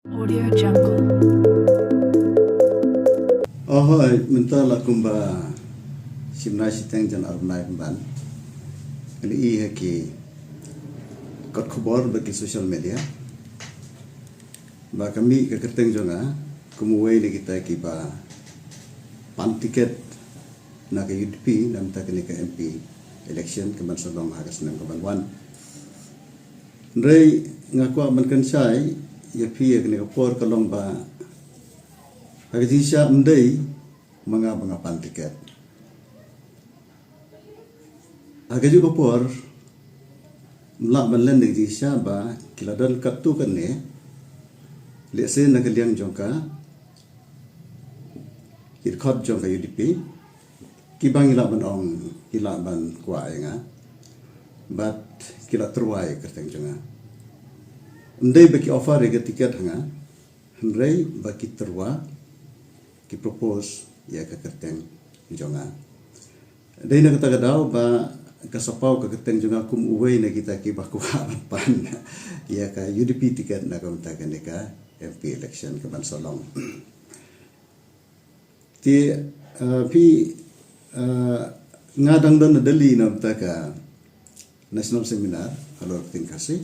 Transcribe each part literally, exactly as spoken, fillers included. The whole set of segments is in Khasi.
Audio Jungle. Oh hoi, mynta la kumba shim nai shiteng jan ar bnai pynban. Kali i ha ki kot khubor bad ki social media ba ka mih ka kyrteng jong nga kum uwei na kita kiba pan tiket na ka U D P na mynta kane ka M P election ka ban sa long ha ka snem ka ban wan. Hynrei nga kwah ban kynshai ïa phi ïa kane ka por ka long ba ha ka jingshisha ym dei ma nga ba nga pan tiket. Ha kajuh ka por ym lah ban len da ka jingshisha ba ki la don katto katne, lehse na ka liang jong ka ki dkhot jong ka U D P kiba ngi lah ban ong ki lah ban kwah ïa nga bad ki la tyrwa ïa ka kyrteng jong nga. Ym dei ba ki offer ïa ka tiket ha nga, hynrei ba ki tyrwa, ki propose ïa ka kyrteng jong nga. Dei na kata ka daw ba ka sa paw ka kyrteng jong nga kum uwei na kita kiba kwah ban pan ïa ka U D P tiket na ka mynta kane ka M P election ka ban sa long. Te, uh, phi, uh, nga dang don na Delhi na mynta ka National Seminar halor ka ktien Khasi.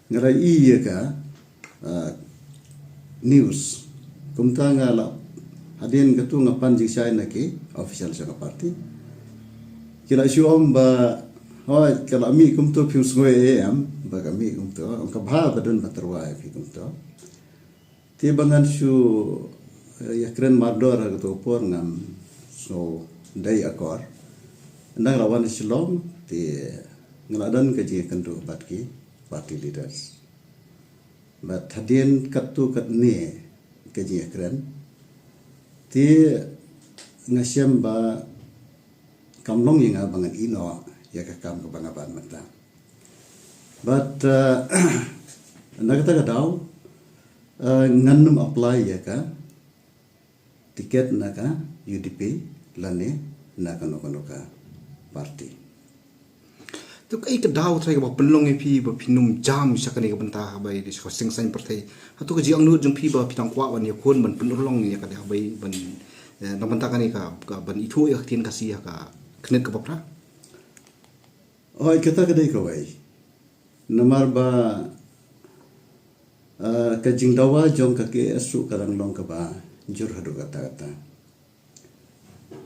Nga la ïohi ïa ka, uh, news. Kumta nga la, hadien katu nga pan jingshai na ki official jong ka party. Ki la shu ong ba, hoi, ka la mih kumtu phim sngew ei ei em, ba ka mih kumtu, ong ka bha ba don ba tyrwa ïa phi kumtu. Te ba ngan shu, eh, ïakren mardor ha kato ka por ngam sngew dei akor. Ynda nga la wan Shillong te nga la don ka jingïakynduh bad ki party leaders. Bad hadien katto katne ka jingïakren te nga shem ba kam long ïa nga ba ngan ïeh noh ïa ka kam kaba nga ban mynta. Bad, eh, na kata ka daw, eh, ngan nym apply ïa ka tiket na ka U D P lane na kano kano ka party. To kaei ka daw trai kaba pynlong ïa phi ba phin ym jam sha kane ka bynta haba ïadei sha ka seng saiñ pyrthei? Hato ka jingangnud jong phi ba phi dang kwah ban ïakhun ban pynurlong ïa ka dei haba ban, eh, na bynta kane ka, ka ban ithuh ïa ka ktien Khasi ha ka khyrnit kaba phra? Hoi, kata ka dei kawei. Namar ba, ah, ka jingdawa jong ka K S ruh ka dang long kaba jur haduh katta katta.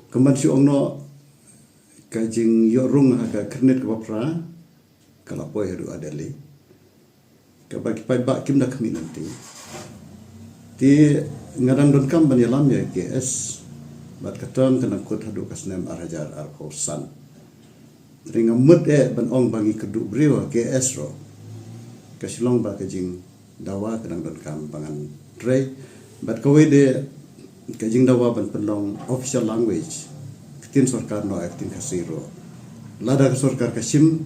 Kumban shu ong noh, ka jingïoh rung ha ka khyrnit kaba phra ka la poi haduh ha Delhi. Kaba ki paidbah kim da khmih lynti. Te nga dang donkam ban ïalam ïa K S bad ka term kan nang kut haduh ka snem ar hajar arphew san. Te nga mut eh ban ong ba ngi kyrduh briew ha K S ruh. Ka shu long ba ka jingdawa ka dang donkam ba ngan trei. Bad kawei de ka jingdawa ban pynlong official language, ka ktien sorkar noh ïa ka ktien Khasi ruh. Lada ka sorkar ka shim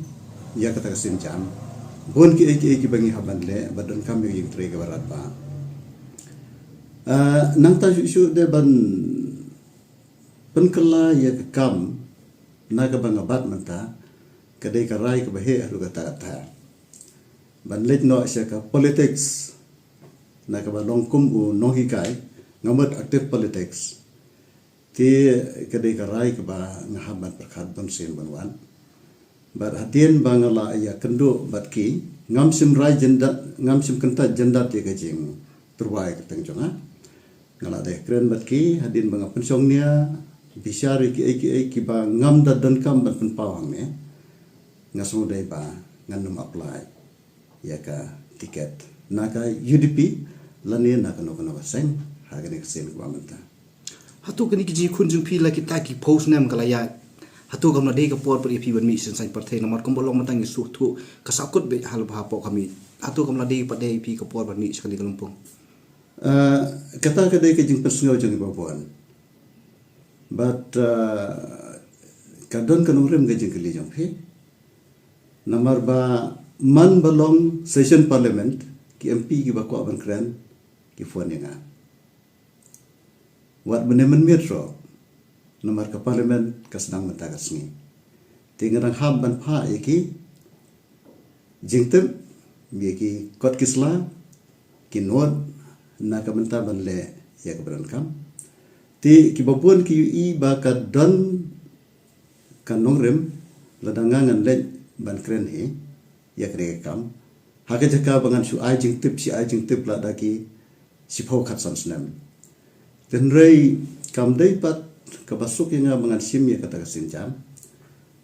ïa kata ka sienjam, bun kiei kiei kiba ngi hap ban leh ba donkam ïa ka jingtrei kaba radbah. Ah, nangta shuh shuh de ban pynkylla ïa ka kam na kaba nga bat mynta, ka dei ka rai kaba heh haduh katta katta ban leit noh sha ka politics na kaba long kum u nonghikai, nga mut active politics. Te ka dei ka rai kaba nga hap ban pyrkhat bun sien bun wan. Bad hadien ba nga la ïakynduh bad ki, ngam shym rai jyndat, ngam shym kyntait jyndat ïa ka jingtyrwa ïa ka kyrteng jong nga. Nga la dei kren bad ki, hadien ba nga pynshong nia, bishar ïa kiei kiei kiba ngam da donkam ban pynpaw hangne, nga sngewdei ba ngan nym apply ïa ka tiket na ka U D P lane na kano kano ka seng ha kane ka sien kaba mynta. Hato kane ka jingïakhun jong phi la kita ki phew snem ka la ïaid, hato kam la dei ka por pat ïa phi ban mih sha seng saiñ pyrthei, namar kumba long mynta ngi sngewthuh ka sahkut beit ha la ba hapoh ka mih. Hato kam la dei pat ïa phi ka por ban mih sha kane ka lympung? Ah, kata ka dei ka jingpynsngew jong ngi baroh. Bad, ah, ka don ka nongrim ka jingkylli jong phi. Namar ba man ba long session parliament, ki M P kiba kwah ban kren ki phone ïa nga. Wat mynne mynmiet ruh, namar ka parliament ka sdang mynta ka sngi. Te nga dang hap ban phah ïa ki jingtip, ïa ki kot ki sla, ki nud na ka bynta ban leh ïa kaba donkam. Te kiba bun ki ïohi ba ka don ka nongrim lada nga ngan leit ban kren hi ïa kane ka kam, ha ka jaka ba ngan shu ai jingtip shi ai jingtip lada ki shiphew khatsan snem. Hynrei kam dei pat kaba suk ïa nga ba ngan shim ïa kata ka sienjam.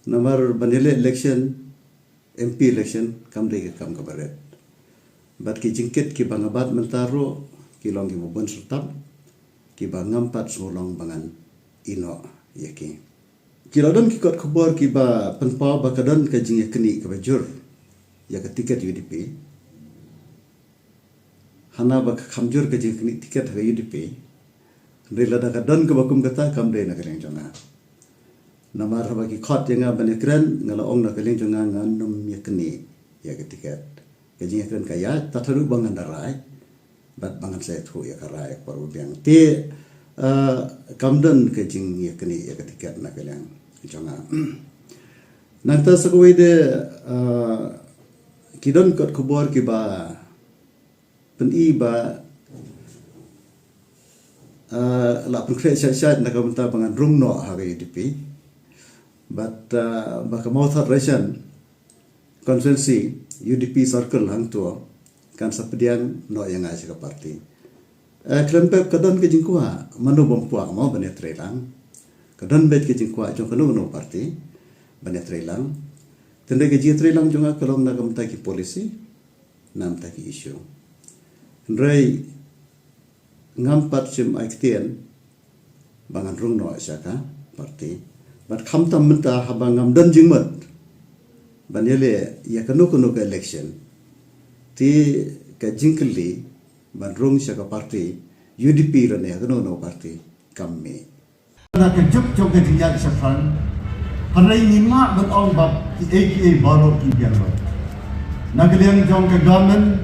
Namar ban ïaleh election, M P election kam dei ka kam kaba rit. Bad ki jingkit kiba nga bat mynta ruh ki long kiba bun syrtap, kiba ngam pat sngewlong ba ngan ïeh noh ïa ki. Ki la don ki kot khubor kiba pynpaw ba ka don ka jingïaknieh kaba jur ïa ka tiket U D P. Hana ba ka kham jur ka jingïaknieh tiket ha ka U D P. Hynrei lada ka don kaba kum kata kam dei na ka liang jong nga. Namar haba ki khot ïa nga ban ïakren, nga la ong na ka liang jong nga ngan ym ïaknieh ïa ka tiket. Ka jingïakren ka ïaid, tad haduh ba ngan da rai bad ba ngan sa ïathuh ïa ka rai ha ka por ba biang. Te, ah, kam don ka jingïaknieh ïa ka tiket na ka liang jong nga. Nangta sa kawei de, ah, ki don kot khubor kiba pyni ba, ah, la pynkhreh shait shait na ka bynta ba ngan rung noh ha ka U D P. Bad, ah, ba ka Mawthadraishan constituency U D P circle hangto kan sa pdiang noh ïa nga sha ka party. Eh, khlem pep ka don ka jingkwah mano bym kwah mo ban ïatreilang. Ka don beit ka jingkwah jong kano kano party ban ïatreilang. Tang dei ka jingïatreilang jong nga ka long na ka bynta ki policy, na ka bynta ki issue. Hynrei ngam pat shym ai ktien ba ngan rung noh sha ka party. Bad khamtam mynta haba ngam don jingmut ban ïaleh ïa kano kano ka election, te ka jingkylli ban rung sha ka party U D P lane ïa kano kano party kam mih. Na ka juk jong ka jingïaid shaphrang, hynrei ngim lah ban ong ba kiei kiei baroh ki biang lut. Na ka liang jong ka government,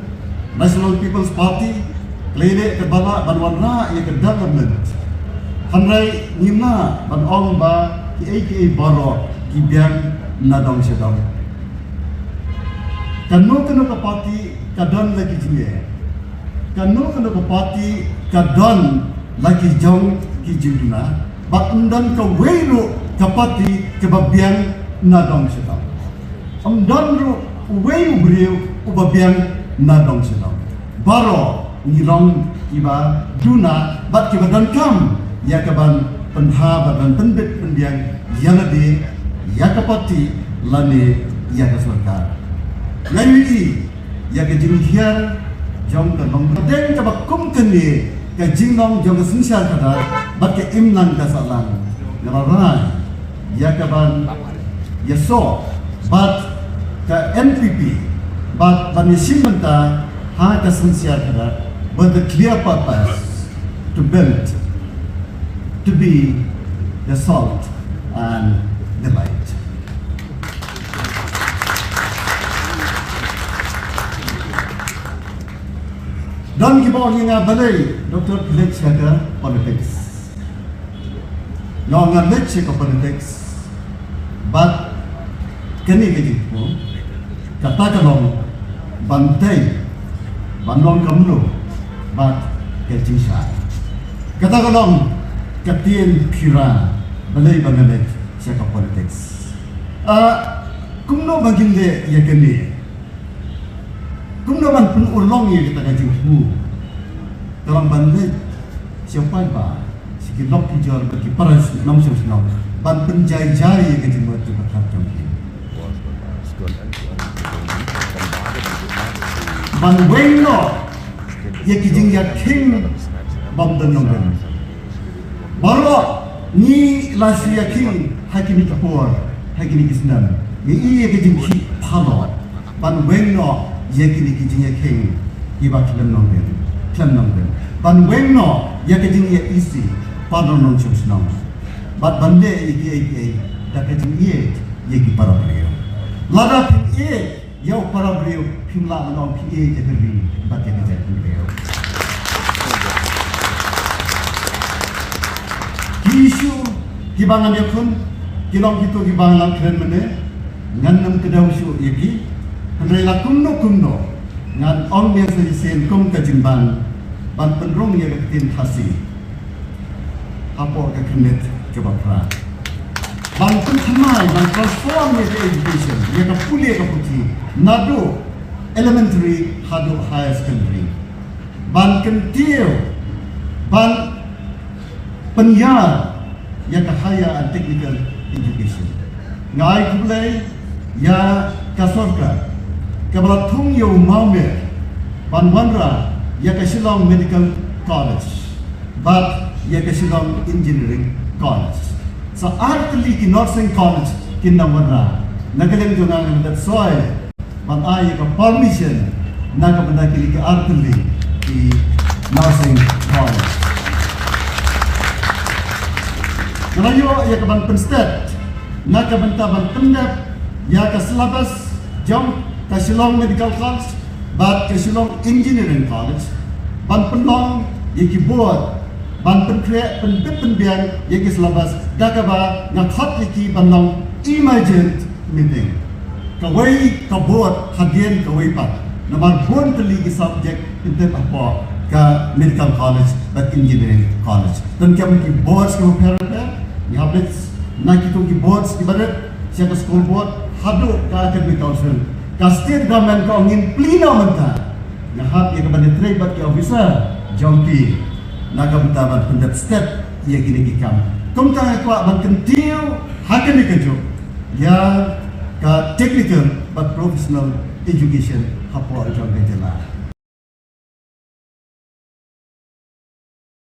National People's Party, ka la ïaleh kaba lah ban wanrah ïa ka development. Hynrei ngim lah ban ong ba kiei kiei baroh ki biang na dong sha dong. Kano kano ka party ka don la ki jingeh. Kano kano ka party ka don la ki jong ki jingduna. Bad ym don kawei ruh ka party kaba biang na dong sha dong. Ym don ruh uwei u briew uba biang na dong sha dong. Baroh ngi long kiba duna bad kiba donkam ïa kaban pynbha bad ban pynbit pynbiang ïa lade, ïa ka party lane ïa ka sorkar. Nga ïohi ïa ka jinghiar jong ka nongdeng kaba kum kane ka jinglong jong ka synshar khadar bad ka imlang ka sahlang. Nga la rai ïa kaban ïasoh bad ka N P P bad ban ïashim bynta ha ka synshar khadar with a clear purpose to build, to be the salt and the light. Don kiba ong ïa nga balei Doctor phi leit sha ka politics. Nga ong nga leit sha ka politics bad kane ka jingthmu kata ka long ban tei ban long ka mlu bad ka jingshai. Kata ka long ka ktien khira balei ba nga leit sha ka politics. Ah, kumno ba ngin leh ïa kane? Kumno ban pynurlong ïa kata ka jingthmu? Ka long ban leit sha paidbah, sha ki lok ki jor bad ki para nongshong shnong ban pynjai jai ïa ka jingmut jingpyrkhat jong ki. Ban weng noh ïa ki jingïakhing bym don nongrim. Baroh ngi la shu ïakhing ha kine ki por, ha kine ki snem. Ngi ïohi ïa ka jingkhih phalot ban weng noh ïa kine ki jingïakhing kiba khlem nongrim, khlem nongrim. Ban weng noh ïa ka jingïaisih para nongshong shnong. Bad ban leh ïa kiei kiei da ka jingïeit ïa ki para briew. Lada phim ïeit ïa u para briew, phim lah ban ong phi ïeit ïa ka ri bad ïa ka jaitbynriew. Ki issue kiba ngan ïakhun ki long kito kiba ngan kren mynne. Ngan ym kdew shuh ïa ki. Hynrei la kumno kumno Ngan ong ïa sa shisien kum ka jingbang ban pynrung ïa ka ktien Khasi hapoh ka khyrnit kaba phra, ban pynthymmai, ban transform ïa ka education, ïa ka pule ka puthi, naduh elementary haduh higher secondary, ban kyntiew, ban pynïar ïa ka higher and technical education. Nga ai khublei ïa ka sorkar kaba la thung ïa u mawmer ban wanrah ïa ka Shillong Medical College bad ïa ka Shillong Engineering College. Sa ar tylli ki nursing college kin da wanrah. Na ka liang jong nga, nga dep soi ban ai ïa ka permission na ka bynta kine ki ar tylli ki nursing college. Nga la ïoh ïa ka ban pynstet na ka bynta ban pyndep ïa ka syllabus jong ka Shillong Medical College bad ka Shillong Engineering College, ban pynlong ïa ki board ban pynkhreh, pynbit pynbiang ïa ki syllabus, da kaba nga khot ïa ki ban long emergent meeting. Kawei ka board hadien kawei pat, namar bun tylli ki subject kin tip hapoh ka Medical College bad Engineering College. Te kum ki boards kiba pher pher, ngi hap leit na kito ki boards kiba rit, sha ka school board haduh ka academic council. Ka state government ka ong ngin plie noh mynta. Nga hap ïa ka ban ïatrei bad ki officer jong ki na ka bynta ban pyndep step ïa kine ki kam. Kumta nga kwah ban kyntiew ha kane ka juk ïa ka technical bad professional education hapoh jong ka jylla.